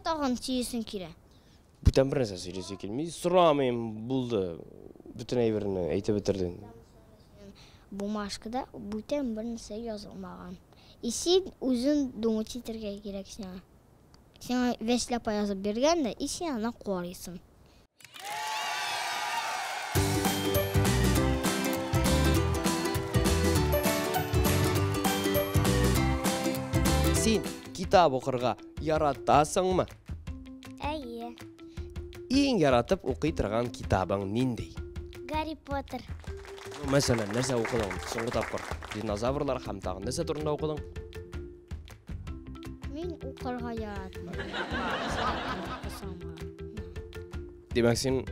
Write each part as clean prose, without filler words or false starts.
тагын сөйлисең килә? Бүтән бер нәрсә сөйлисе килми. Сорамыйм, булды. Бөтен әйберне әйтеп бетердең. Бумажкада бүтән бер нәрсә язылмаган. И син үзең думать итәргә кирәк сиңа. Сиңа Вәсилә апа язып биргән дә, и син аны карыйсың. Син китап укырга яратасыңмы? Әйе. Иң яратып укый торган китабың нинди? Гарри Поттер. Ну, мәсәлән, нәрсә укыдың соңгы тапкыр? Динозаврлар һәм тагын нәрсә турында укыдың? Мин укырга яратмыйм. Димәк, син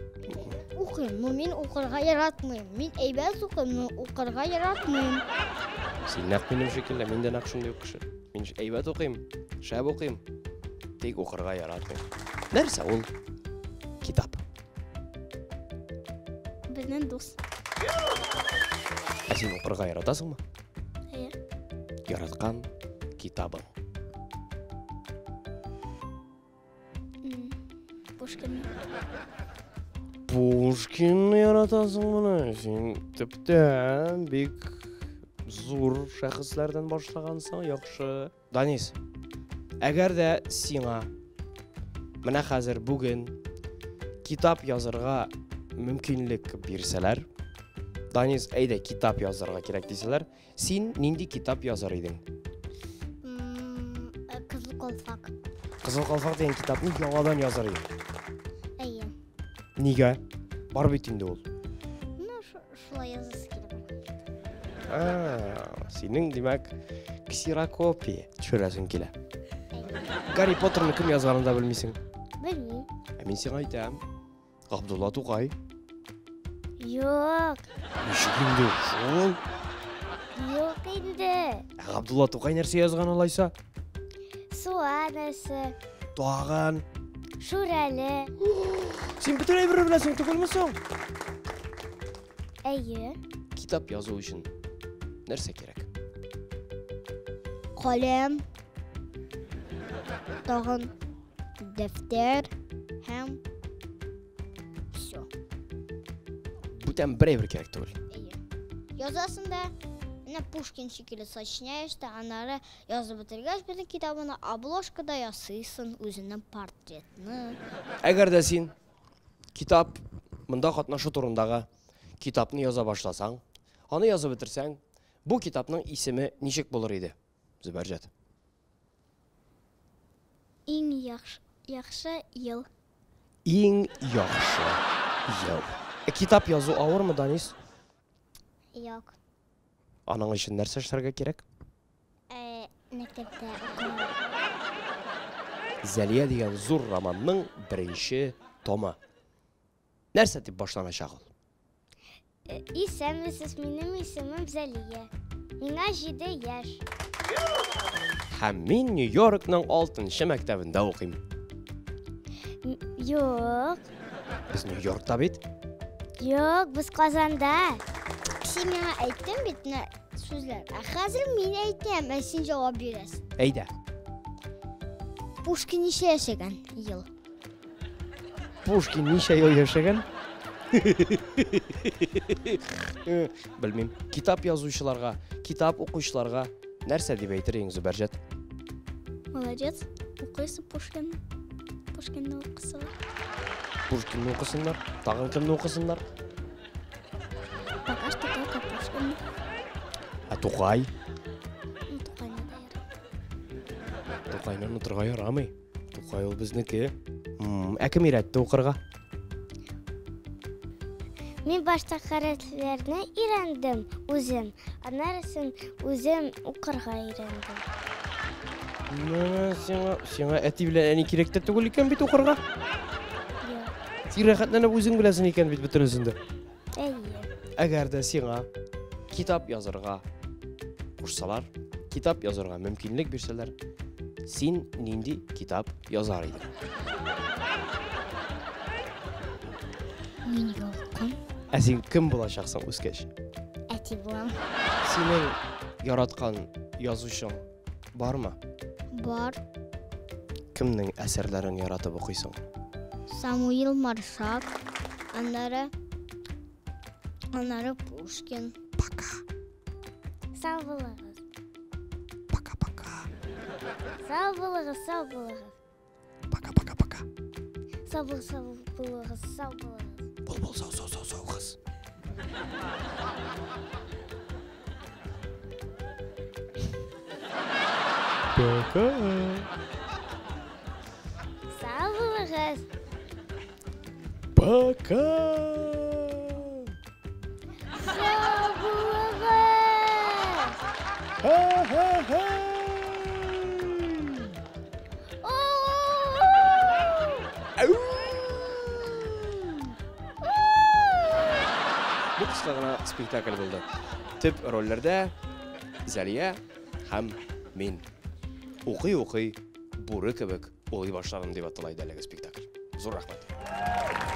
Укыйм, но мин укырга яратмыйм. Мин әйбәт укыйм, но укырга яратмыйм. Син нәкъ минем шикелле, мин дә нәкъ шундый ук кеше. Мин әйбәт укыйм, шәп укыйм, тик укырга яратмыйм. Нәрсә ул? Китап. Безнең дус. Ә син укырга яратасыңмы? Әйе. Яраткан китабың. Пушкин. Пушкинны яратасың моны. Син төптән бик зур шәхесләрдән башлагансың, яхшы. Данис, әгәр дә сиңа менә хәзер бүген китап язырга мөмкинлек бирсәләр, Данис, әйдә китап язырга кирәк дисәләр, Син нинди китап язар идең? Кызыл калфак. Кызыл калфак дигән китапны яңадан язар идең. Әйе. Нигә? Бар бит инде ул. Ну, шулай язасы килә. А, синең, димәк, ксерокопия төшерәсең килә. Гарри Поттерны кем язганын да белмисең. Белмим. Ә мин сиңа әйтәм. Габдулла Тукай. Юк. Ничек инде шул? Юк инде. Ә Габдулла Тукай нәрсә язган алайса? Су анасы. Тагын. Шүрәле. Син бөтен әйберне беләсең түгелме соң? Әйе. Китап язу өчен нәрсә кирәк? Каләм. Тагын дәфтәр һәм все. Бүтән бер әйбер кирәк түгел. Әйе. Язасың да, менә Пушкин шикелле сочиняешь та, аннары язып бетергәч бөтен китабыңны обложкада ясыйсың үзеңнең портретны. Әгәр дә син китап монда катнашу турындагы китапны яза башласаң, аны язып бетерсәң, бу китапның исеме ничек булыр иде, Зөбәрҗәт? Иң яхшы, яхшы ел. Иң яхшы ел. Ә китап язу авырмы, Данис? Юк. Аның өчен нәрсә эшләргә кирәк? Ә, мәктәптә укырга. Зәлия дигән зур романның беренче томы. Нәрсә дип башланачак ул? Исәнмесез, минем исемем Зәлия. Миңа 7 яшь. Һәм мин Нью-Йоркның 6 мәктәбендә укыйм. Юк. Без Нью-Йоркта бит. Юк, без Казанда. Син миңа әйттең бит менә сүзләр. Ә хәзер мин әйтәм, ә син җавап бирәсең. Әйдә. Пушкин ничә яшәгән ел? Пушкин ничә ел яшәгән? Белмим. Китап язучыларга, китап укучыларга нәрсә дип әйтер идең, Зөбәрҗәт? Молодец, укыйсың Пушкинны. Пушкинны укысалар. Пушкинны укысыннар. Тагын кемне укысыннар? Пока что только Пушкинны. Ә Тукай? Ну, Тукайны да ярый. Тукайны онытырга ярамый. Тукай ул безнеке. Ә кем өйрәтте укырга? Мин башта хәрефләрне өйрәндем үзем, аннары үзем укырга өйрәндем. Менә сиңа, сиңа әти белән әни кирәк тә түгел икән бит укырга. Юк. Син рәхәтләнеп үзең беләсең икән бит бөтенесен дә. Әйе. Әгәр дә сиңа китап язырга кушсалар, китап язырга мөмкинлек бирсәләр, син нинди китап язар идең? Мин ялкын. Ә син кем булачаксың үскәч? Әти булам. Синең яраткан язучың бармы? Бар. Кемнең әсәрләрен яратып укыйсың? Самуил Маршак, аннары аннары Пушкин. Пока. Сау булыгыз. Пока-пока. Сау булыгыз, сау булыгыз. Пока-пока-пока. Сау бул, сау булыгыз, сау булыгыз. Бул, бул, сау, сау, сау, сау, кыз. Пока. Сау булыгыз. Пока. Сау булыгыз. Ха-ха-ха. Ау! Бу кыска гына спектакль булды. Төп рольләрдә Зәлия һәм мин. Укый-укый бүре кебек улый башладым дип атала иде әлеге спектакль. Зур рәхмәт.